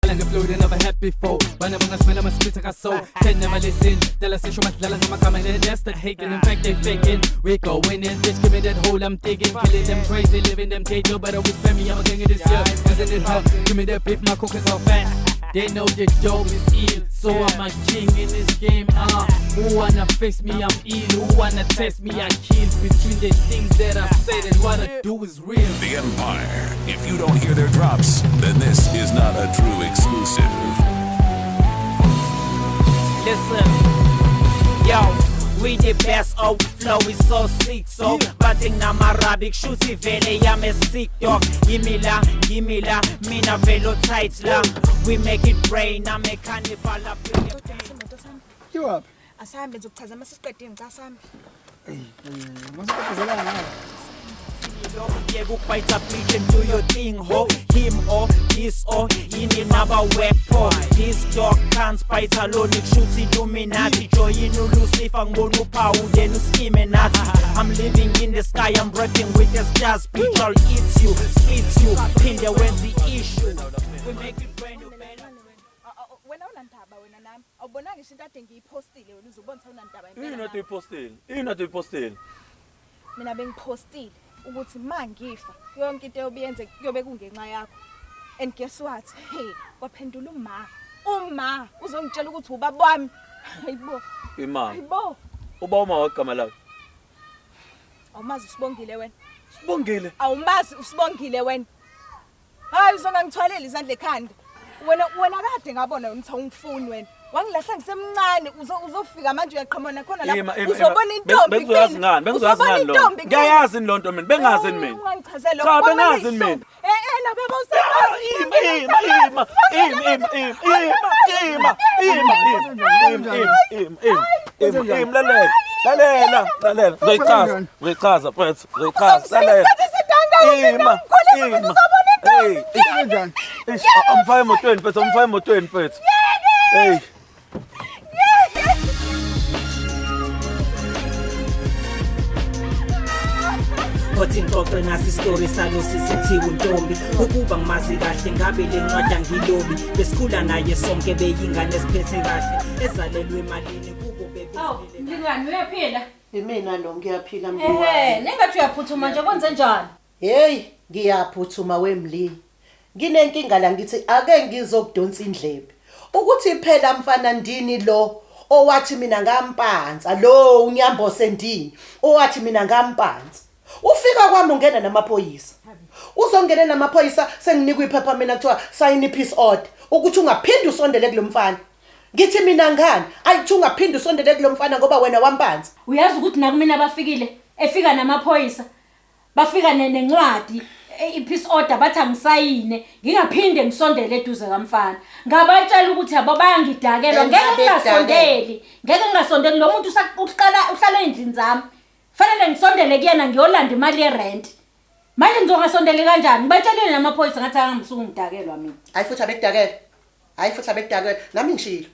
Like a flow they never had before. Bana bangasmela ama-split akaso. Can never listen. Dala sisho madlala ngamagama and that's the hating. In fact they faking. We going in, bitch, give me that hole I'm digging. Killing them crazy, living them day. But always spare me, I'm a king of this year. Isn't it hot? Give me that beef, my cook is all fast. They know the dope is ill, so I'm a king in this game. Who wanna face me? I'm ill. Who wanna test me? I kill. Between the things that I said and what I do is real. The Empire. If you don't hear their drops, then this is not a true exclusive. Listen, yo, we the best, oh, flow is so sick, so bathi nginamarabi kushuthi vele yami sick dog. Yimi la, yimi la, mina velo tight la. We make it rain, I'm a cannibal, I bring the pain. Imoto sami. Iwaphi? Asahambe ngizokuchaza uma sesiqedile ngicela sami. Masiqedezelana ngayo. Yeka ukubhayitha bitch and do your thing ho. Him or this or yini naba weapon. This dog can't bite alone kushuthi Illuminati. Join uLucifer ngibona uphawu then uskime nathi. I'm living in the sky, I'm rapping with the stars. Bitch, I'll eat you, spit you, phinde wenze issue. We make it brand new better. Wena unandaba wena nami. Awubonanga ngisho into ade ngiyipostile wena uzobona ukuthi awunandaba impela Yini nami. ade uyipostile? Yini ade uyipostile? Mina bengipostile ukuthi ma ngifa yonke into eyobe yenze kuyobe kungenxa yakho. And guess what? Hey, kwaphendula uma. Uma uzongitshela ukuthi ubaba wami. Hayibo. Imama. Hayibo. Uba uma wagama lakhe. Awumazi usibongile wena. Sibongile. Awumazi usibongile wena. Hayi uzongangithwalela izandla ekhanda. Wena kade ngabona wena ukuthi awungifuni wena. Wangilahla ngisemncane uzofika manje uyaqhamuka nakhona Ima, lapha. ima, Uzobona ima. intombi Bengizoyazi kumina. ngani? Bengizoyazi Uzobona ngani lo? intombi kumina. Ngiyayazi lo nto mina. Bengazi mina. Ungangichazeli Cha, lokho. bengazi Kwamele mina. ihluphe. Eh na baba usemazi. Ima, ima, ima, ima, ima, ima, ima, ima, ima, ima, ima, ima, ima, ima, lalela, lalela, lalela. Ngizoyichaza, ngizoyichaza mfethu, ngizoyichaza, lalela. Ima, ima. Hey, Kanjani? eish, amfake emotweni mfethu, amfake emotweni mfethu. Hey. Othi ngixoxe nasi isitori salo sisithiwe untombi ukuba ngimazi kahle ngabe le ncwadi angilobi besikhula naye sonke beyingane esiphethe kahle ezalelwe emalini kubo Awu, bebezile mlingani uyaphila? Imina lo ngiyaphila Ehhe, mliwami. nengathi uyaphuthuma nje kwenze njani? Hey, ngiyaphuthuma wemli. Nginenkinga la ngithi ake ngizokudonsa indlebe. Ukuthi phela mfana ndini lo owathi mina ngampansa lo unyambose ndini owathi mina ngampansa. Ufika kwami ungena namaphoyisa. Uzongena namaphoyisa senginikwa iphepha mina kuthiwa sign peace order ukuthi ungaphindi usondele kulomfana. Ngithi mina ngani? Ayithi ungaphindi usondele kulomfana ngoba wena wampansa. Uyazi ukuthi nakumina bafikile efika namaphoyisa. Bafika nencwadi i-peace order bathi angisayine ngingaphinde ngisondele eduze kamfana. Ngabatshela ukuthi abo bayangidakelwa ngeke Enza ngingasondeli. Ngeke ngingasondeli lo muntu uhlala uhlala endlini zami. Fanele ngisondele kuyena ngiyolanda imali yerent. Manje ngizongasondeli kanjani? Ngibatshelile namaphoyisa ngathi angamsuku ngidakelwa mina. Hayi futhi abekudakela. Hayi futhi abekudakela. Nami ngishilo.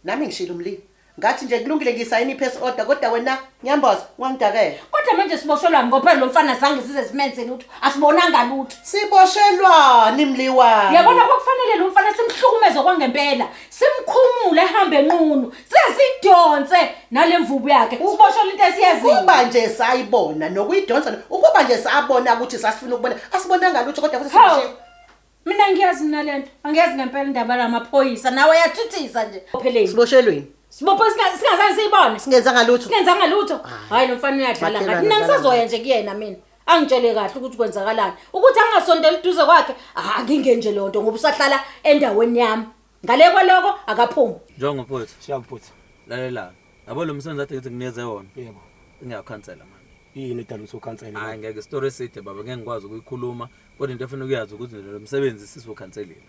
Nami ngishilo mlimi. Ngathi nje kulungile ngisayini i-pass order kodwa wena nyamboza wangidakela. Kodwa manje siboshelwani ngoba phela lo mfana zange size simenze lutho. Asibonanga lutho. Siboshelwani mliwami? Yabona kwakufanele lo mfana simhlukumeze kwangempela. Simkhumule ehambe enqunu. Size sidonse nale mvubu yakhe. Siboshelwe into esiyaziyo. Kuba nje sayibona nokuyidonsa ukuba nje sabona ukuthi sasifuna ukubona asibonanga lutho kodwa futhi Hawu. siboshiwe. Mina ngiyazi mina lento. Angiyazi ngempela indaba lamaphoyisa nawe yathithisa nje. Pheleni. Siboshelweni. Sibophe singazange siyibone. Singenzanga lutho. Singenzanga lutho. Hayi lo mfana uyadlala Makhelwane ngathi. Mina udlala ngisazoya nje kuyena mina. Angitshele kahle ukuthi kwenzakalani. Ukuthi angasondeli eduze kwakhe, ah ngingeni nje leyo nto ngoba usahlala endaweni yami. Ngale kwaloko akaphumi. Njongo mfowethu, Siyakuphuthi. lalela. Yabo lo msebenzi ade ngithi nginikeze wona. Yebo. Ngiyakhansela manje. Yini edala ukuthi ukhansele? Hayi ngeke isitori eside baba ngeke ngikwazi ukuyikhuluma kodwa into efuna ukuyazi ukuthi nje lo msebenzi sisukhanselile.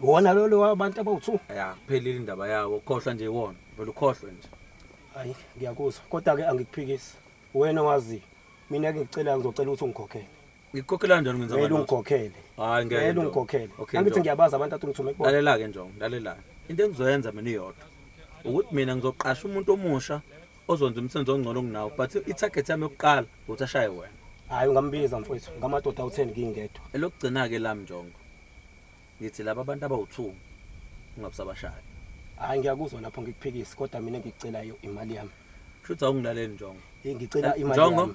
Wona lo lo wabantu abawu2. Ya, kuphelile indaba yawo, ukhohlwa nje iwona. Vele ukhohlwe nje. Hayi ngiyakuzwa. Kodwa ke angikuphikisi. Wena owazi. Mina ke ngicela ngizocela ukuthi ungikhokhele. Ngikukhokhela kanjani ngenza Kumele ngalutho? ungikhokhele. Hayi ngeke. Kumele Njongo. ungikhokhele. Okay, Angithi Njongo. ngiyabazi abantu athi ngithume kubona. Lalela ke Njongo, lalela. Into engizoyenza mina iyodwa. Ukuthi mina ngizoqasha umuntu omusha ozonza umsebenzi ongcono kunawo, but i-target yami yokuqala ukuthi ashaye wena. Hayi ungambiza mfowethu. Ngamadoda awu10 ngingedwa. Elokugcina ke lami Njongo. Ngithi laba abantu abawu2 Ungabusabashaya. Hayi ngiyakuzwa lapho ngikuphikisi kodwa mina engikucelayo imali yami. Shuthi awungilaleli Njongo. Eh, ngicela imali Njongo, yami.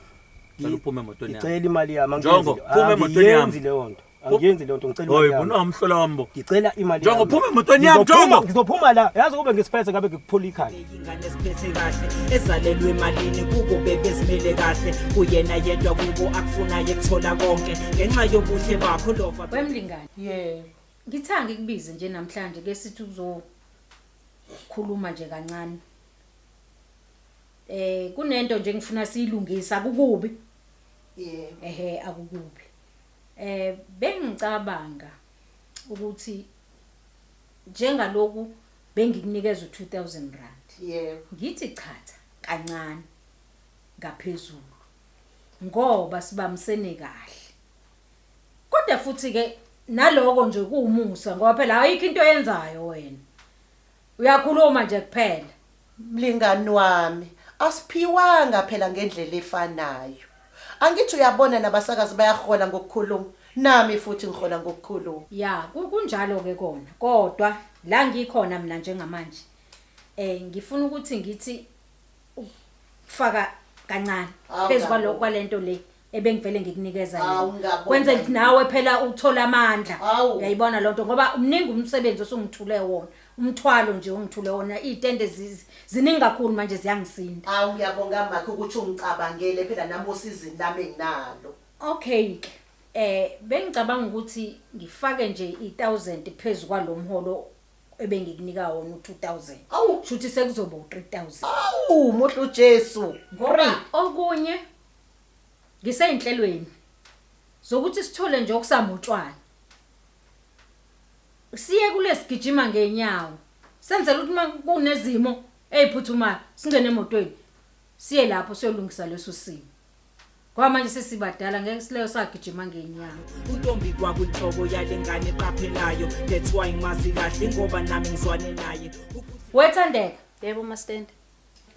Ngicela uphume emotweni yami. Ngicela imali yami. Njongo, phuma emotweni yami. Angiyenzi leyo nto. Angiyenzi leyo nto ngicela imali Hoyi, yami. unamhlola wami bo. Ngicela imali Njongo, yami. phuma emotweni yami, Ngizophuma- Njongo. Ngizophuma la. Yazi kube ngisiphethe ngabe ngikuphula ikhanda. Ingane esiphethe kahle ezalelwe emalini kubo bebezimele kahle kuyena yedwa kubo akufunayo ekuthola konke ngenxa yobuhle bakho lova Wemlingani. Yebo. Ngithanga ngikubize nje namhlanje ke sithi uzokhuluma nje kancane. Eh kunento nje ngifuna siyilungisa akukubi. Yebo. Ehhe akukubi. Eh bengicabanga ukuthi njengaloku bengikunikeza u2000 rand. Yebo. Ngithi chatha kancane ngaphezulu ngoba sibambisene kahle. Kodwa futhi ke naloko nje kuwumusa ngoba phela ayikho into oyenzayo wena. Uyakhuluma nje kuphela. Mlingani wami, asiphiwanga phela ngendlela efanayo. Angithi uyabona nabasakazi bayahola ngokukhuluma, nami futhi ngihola ngokukhuluma. Ya, kunjalo ke kona. Kodwa la ngikhona mina njengamanje eh ngifuna ukuthi ngithi ukufaka kancane Awu, phezu kwalokho ngiyabonga. kwalento le ebengivele ngikunikeza Awu, yona. ngiyabonga. Kwenzela ukuthi nawe phela uthole amandla. Awu. Uyayibona lonto ngoba umningi umsebenzi osungithule wona. Umthwalo nje ongithule wona izitende ziningi kakhulu manje ziyangisinda. Awu ngiyabonga makhe ukuthi ungicabangele phela nami osizini lami enginalo. Okay ke. Eh bengicabanga ukuthi ngifake nje i1000 phezu kwalomholo ebengikunika wona u2000. Awu. Shuthi sekuzoba u3000. Awu muhle uJesu. Ngoba okunye ngiseyinhlelweni zokuthi sithole nje okusamutshwana. Siye kulesigijima ngenyawo. Senzela ukuthi uma kunezimo eziphuthumayo singene emotweni siye lapho siyolungisa leso simo. Ngoba manje sesibadala ngeke sileyo sagijima ngenyawo. Untombi kwakwinhloko yalengane eqaphelayo that's why ngimazi kahle ngoba nami ngizwane naye. Wethandeka. Yebo Mastende.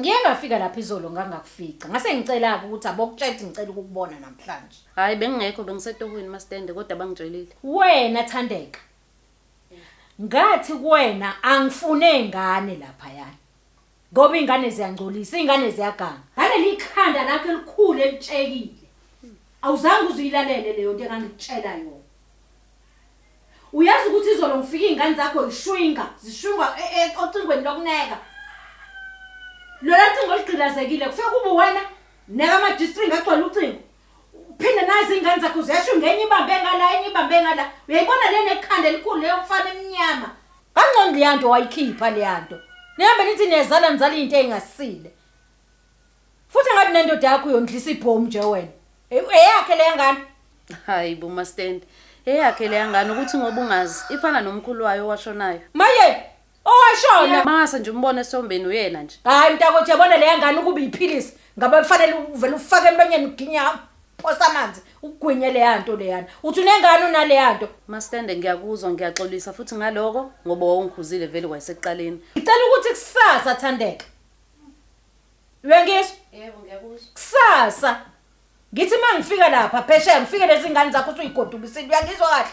Ngiye ngafika lapha izolo ngangakufica. Ngase ngicela-ke ukuthi abokutshela ukuthi ngicela ukukubona namhlanje. Hhayi bengingekho bengisetohweni Mastende kodwa bangitshelile. Wena Thandeka. Ngathi kuwena angifune ingane laphayana. Ngoba ingane ziyangcolisa, ingane ziyaganga. Ngaleli khanda lakho elikhulu elitshekile. Awuzange uzuyilalele leyo nto engangikutshela yona. Uyazi ukuthi izolo ngifika iy'ngane zakho zishwinga, zishwingwa e- e- ocingweni lokuneka. Lola cingo olugqilazekile kufike kube uwena neka ama-G-string agcwele ucingo. Uphinde nazi iy'ngane zakho ziyashwinga enye ibambe ngala enye ibambe ngala. Uyayibona le nekhanda elikhulu leyo mfana emnyama. Kangcono leya nto wayikhipha leya nto. Nihambe nithi niyazala nizala iy'nto ey'ngasile. Futhi ngathi nendoda yakho uyondlisa ibhomu nje wena. Eyakhe leya ngane. Hayi bo Mastende. Eyakhe leya ngane ukuthi ngoba ungazi ifana nomkhulu wayo owashonayo. Maye owashona. Mase nje umbone esithombeni uyena nje. Hayi mntakothi yabona leya ngane ukuba iphilisi ngabe kufanele uvele ufake emlonyeni uginya phosa amanzi ukugwinye leya nto leyana. Uthi unengane unaleya nto. Mastende ngiyakuzwa ngiyaxolisa futhi ngaloko ngoba wawungikhuzile vele kwasekuqaleni. Ngicela ukuthi kusasa Thandeka. Uyangizwa? Yebo ngiyakuzwa. Kusasa ngithi uma ngifika lapha phesheya ngifike lezi ngane zakho usuyigodukisile uyangizwa kahle?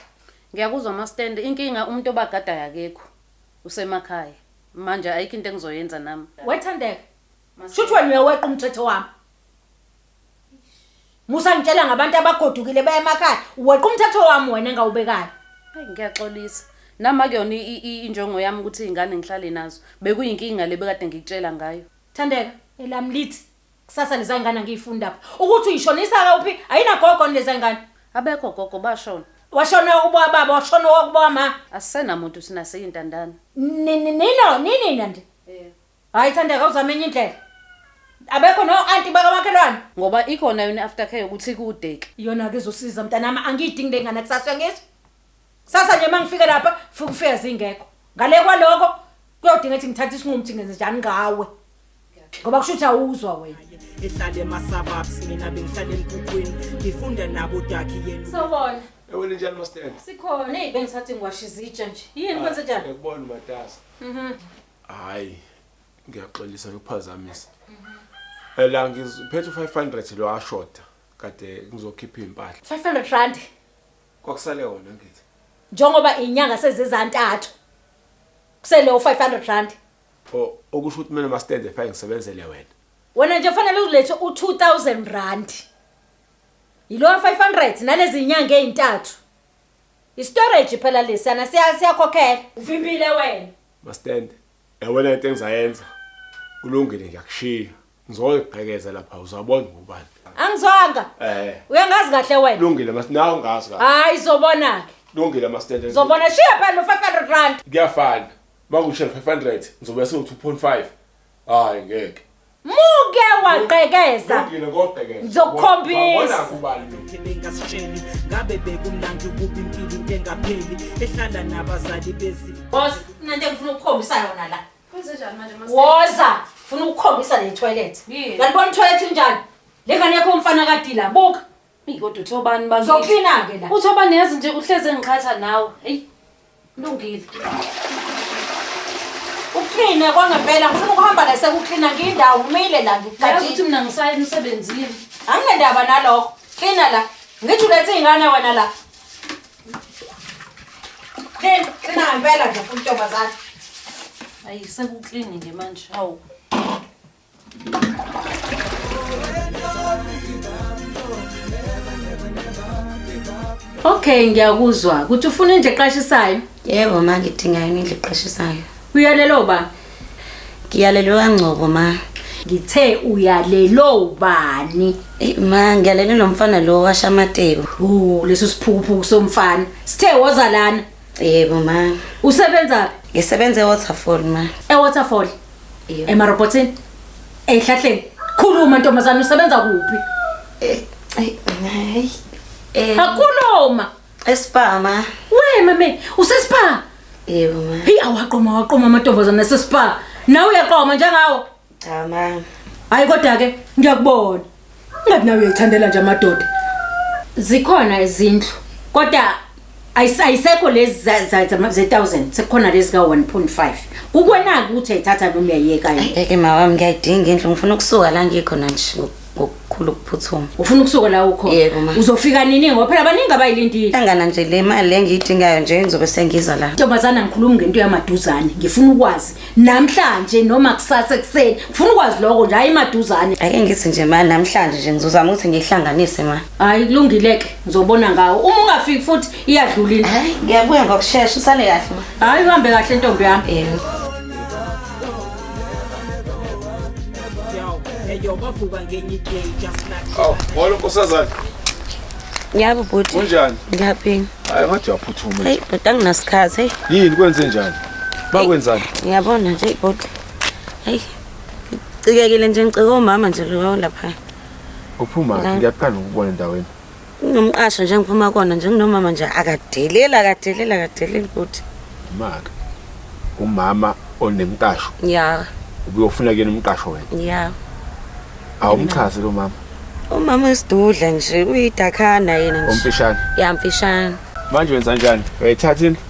Ngiyakuzwa Mastende inkinga umuntu obagadayo akekho usemakhaya. Manje ayikho into engizoyenza nami. Wethandeka. Shuthi wena uyaweqa umthetho wami. Musa ngitshela ngabantu abagodukile baya emakhaya. Uweqa umthetho wami wena engawubekayo. Hayi ngiyaxolisa. Nami akuyona injongo yami ukuthi izingane ngihlale nazo. Bekuyinkinga le bekade ngikutshela ngayo. Thandeka, elami lithi kusasa leza ngane angiyifuni lapha. Ukuthi uyishonisa kuphi? Ayinagogo leza ngane. Abekho gogo bashona. Washona ukuba baba, washona ukuba ma. Asisenamuntu thina siyintandane. Nini nino nini nje. Hayi Thandeka uzame enye indlela. Abekho no anti bakamakhelwane. Ngoba ikhona yona after care ukuthi kude ke. Iyona ke izosiza mntanami angiyidingi lengane kusasa uyangizwa? Kusasa nje mangifika lapha fika ufika zingekho. Ngale kwaloko kuyodinga ukuthi ngithathe isinqumo ukuthi ngenze njani ngawe. Ngoba kusho ukuthi awuzwa wena. Ehlale ema-suburbs mina bengihlala emkhukhwini ngifunda nabo daki yena. Sawubona. Ewena njani Master? Sikhona hey bengisathi ngiwasha izitsha nje. Yini kwenze njani? Ngiyakubona matasa. Mhm. Hayi ngiyaxolisa ukuphazamisa. La ngiziphethe u500 lo ashoda kade ngizokhipha impahla. 500 rand. Kwakusale wona ngithi. Njengoba inyanga sezezantathu. Kusele u500 rand. O okusho ukuthi mina mastende fanele ngisebenzele wena. Wena nje fanele ulethe u2000 rand. Yilo 500 nalezi inyanga ezintathu. I-storage phela lesana siyakhokhela. Uvimbile wena. Mastende, yabona into engizayenza. Kulungile ngiyakushiya. Ngizoyigqekeza lapha uzabona ngubani. Angizwanga. Uyangazi kahle wena. Kulungile mas nawe ungazi kahle. Hayi zobona ke. Kulungile mastende. Zobona shiya phela u500 rand. Kuyafana. Makusho 500 ngizobuya sewu 2.5. Hayi ngeke. Muke waqhekeza. Kulungile ngogqekeza. Ngizokukhombisa. Wabona kubani. Bengasitsheli ngabe bekumnandi ukuba impilo into engapheli ehlala nabazali bezi. Boss, mina into engifuna ukukhombisa yona la. Kwenzenjani manje mas? Woza, ngifuna ukukhombisa le toilet. Yalibona toilet injani? Le ngane yakho umfana kadila, buka. Eyi kodwa uthobani bakithi. Uzoklina ke la. Uthobani yazi nje uhleze ngiqhatha nawe. Hey. Lungile. Ukline kwangempela ngifuna ukuhamba la sekuklina ngiyindawo umile la Yazi ukuthi ngikugadile. mina ngisaya emsebenzini. Anginendaba nalokho. Klina la. Ngithi ulethe izingane wena la. Klina, klina ngempela nje futhi ntombazane. Ayi sekuklini nje manje. Hawu. Okay, ngiyakuzwa ukuthi ufuna indlu eqashisayo. Yebo ma, ngidinga yona indlu eqashisayo. Uyalelo ba? Ngiyalelwe kaNgcobo ma. Ngithe uyalelo bani? Eyi ma, ngiyalelwe nomfana lo owasha amateki. Oh, leso siphukuphuku somfana. Sithe woza lana. Yebo ma. Usebenza Ngisebenza eWaterfall ma. eWaterfall? Yebo. Emarobotini? Ehlahleni? Khuluma ntombazane usebenza kuphi? Hayi. Akhuluma. eSpa ma. We mame, usespa? Yebo ma. Hey awaqoma waqoma amantombazane asespa. Nawe uyaqoma njengawo? Cha ma. Hayi kodwa ke ngiyakubona. Ngathi nawe uyayithandela nje amadoda. Zikhona izindlu kodwa ayisekho lezi ze-1000 sekukhona lezi ka-1.5 kukwena-ke ukuthi uyayithatha noma uyayiyeka yini. Ngeke ma wami ngiyayidinga indlu ngifuna ukusuka la ngikhona nje ngokukhulu ukuphuthuma. Ufuna ukusuka la ukhona? Yebo ma. Uzofika nini ngoba phela baningi abayilindile. Hlangana nje le mali le engiyidingayo nje ngizobe sengiza la. Ntombazana ngikhuluma ngento yamaduzane ngifuna ukwazi namhlanje noma kusasa ekuseni ngifuna ukwazi lokho nje hayi maduzane. Ake ngithi nje ma namhlanje nje ngizozama ukuthi ngihlanganise ma. Hayi kulungile ke ngizobona ngawo uma ungafiki futhi iyadlula indlu. Hayi ngiyabuya ngokushesha usale kahle ma. Hayi uhambe kahle ntombi yami. Yebo. Yo, bavuka ngenye iday just like Aw, molo nkosazana. Yebo bhuti. Kunjani? Ngiyaphila. Hayi ngathi uyaphuthuma. Hey bhuti anginasikhathi hey. Yini kwenze njani? Bakwenzani? Ngiyabona nje bhuti. Hey. Ngicikekile nje ngicike umama nje lo lapha. Uphuma La. ngiyaqala ukubona endaweni. Nginomqasho nje ngiphuma kona nje nginomama nje akadelela akadelela akadelela bhuti. Maka. Umama onemqasho. Ya. Ubuyofuna kuyena umqasho wena. Ya. Awumchaze lo mama. Umama uyisidudla nje uyidakhana yena nje. Omfishane. Ya mfishane. Manje wenza njani? Uyayithatha indlu?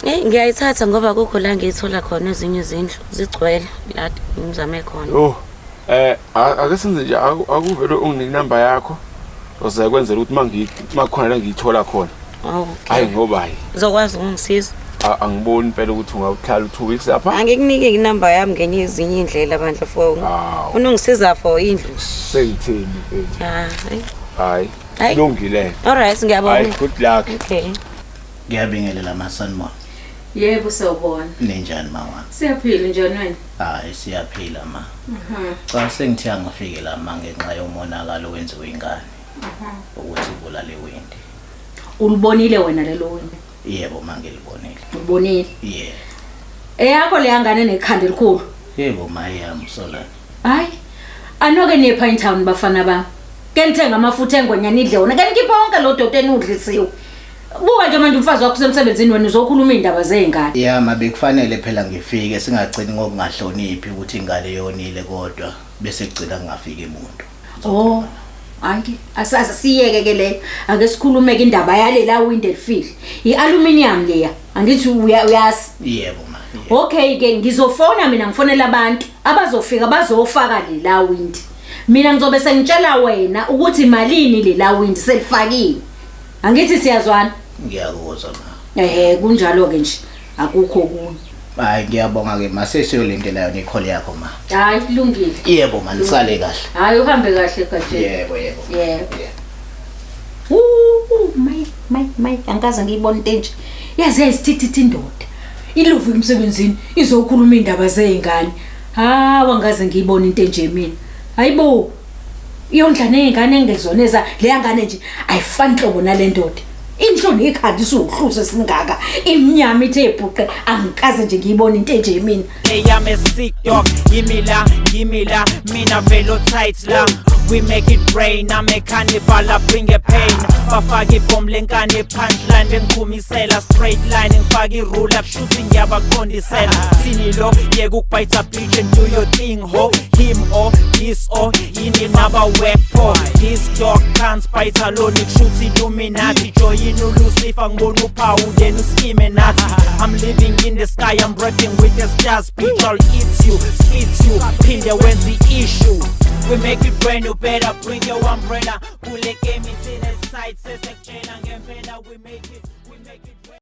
Eh ngiyayithatha ngoba kukho la ngiyithola khona ezinye izindlu zigcwele la ngizame khona. Oh. Ake senze nje akuvele unginike inamba yakho. Uzokwenzela ukuthi makhona la ngiyithola khona. Okay. Hayi ngoba hayi. Uzokwazi ukungisiza? Angiboni impela ukuthi ungawuhlala u2 weeks lapha. Angikunike inamba yami ngenye ezinye indlela bandla for. Ufuna ungisiza for indlu nje. Sengitheni mfethu? Ah, hayi. Hayi. Hayi. Kulungile. All right, ngiyabonga. Hayi, good luck. Okay. Ngiyabingelela masanibona. Yebo sawubona. Ninjani mama? Siyaphila njani wena? Hayi siyaphila ma. Cha sengithe angifike la ma ngenxa yomonakalo wenziwe ingane ukuthi ibulale windi. Ulibonile wena lelo windi? Yebo ma ngilibonile. Ulibonile? Yebo. Eyakho le yangane nekhanda elikhulu. Yebo ma yami solana. Hayi. Anoke niye Pine Town bafana bami. Ke nithenga amafutha engonyana idle wona. Ke nikhipha wonke lo doti enudlisiwe. Buka nje manje umfazi wakho usemsebenzini wena uzokhuluma indaba zezingane. Ya ma bekufanele phela ngifike singagcini ngokungahloniphi ukuthi ingane yonile kodwa bese kugcina kungafiki umuntu. Oh. Hayi asase siyeke ke leyo. Ake sikhulume ke indaba yalela window elifile. Ialuminium leya. Angithi uyazi. Yebo ma. Okay ke ngizofona mina ngifonela abantu abazofika bazofaka lela windi. Mina ngizobe sengitshela wena ukuthi malini lela windi selifakiwe. Angithi siyazwana? Ngiyakuzwa ma. Ehhe kunjalo ke nje akukho kunye. Hayi ngiyabonga ke ma, sesiyolindela yona i-call yakho ma. Hayi kulungile. Yebo ma, nisale kahle. Hayi uhambe kahle Gatsheni. Yebo yebo. Yebo. Woo, my my my angikaze ngiyibone into enje. Yaze yayisithithithi indoda. Iluvu emsebenzini izokhuluma indaba zezingane. Hawa ngaze ngiyibone into enje mina. Hayibo. Iyondla nezingane engezona eza leya ngane nje ayifani nhlobo nale ndoda. Inhlo nekhanda isuhluze singaka. Imnyama ithe bhuqe angikaze nje ngiyibone into enje mina. Hey, I'm a sick dog. Gimme la, gimme la, mina velo tight la. We make it rain, I'm a cannibal, I bring a pain. Bafake ibomb lenkani punchline, bengikhumisela straight line, ngifake i-ruler, shooting ngiyabaqondisela. Thini lo, yeka ukubhayitha bitch and do your thing ho. Him or this or yini naba weapon. This dog can't bite alone, kushuthi Illuminati. Join uLucifer, ngibona uphawu then uskime nathi. I'm living in the sky, I'm rapping with the stars. Bitch, I'll eat you, spit you, phinde wenze i-issue. We make it brand new, better bring your umbrella. Kule game it's in a sight, sesekutshela ngempela. We make it, we make it.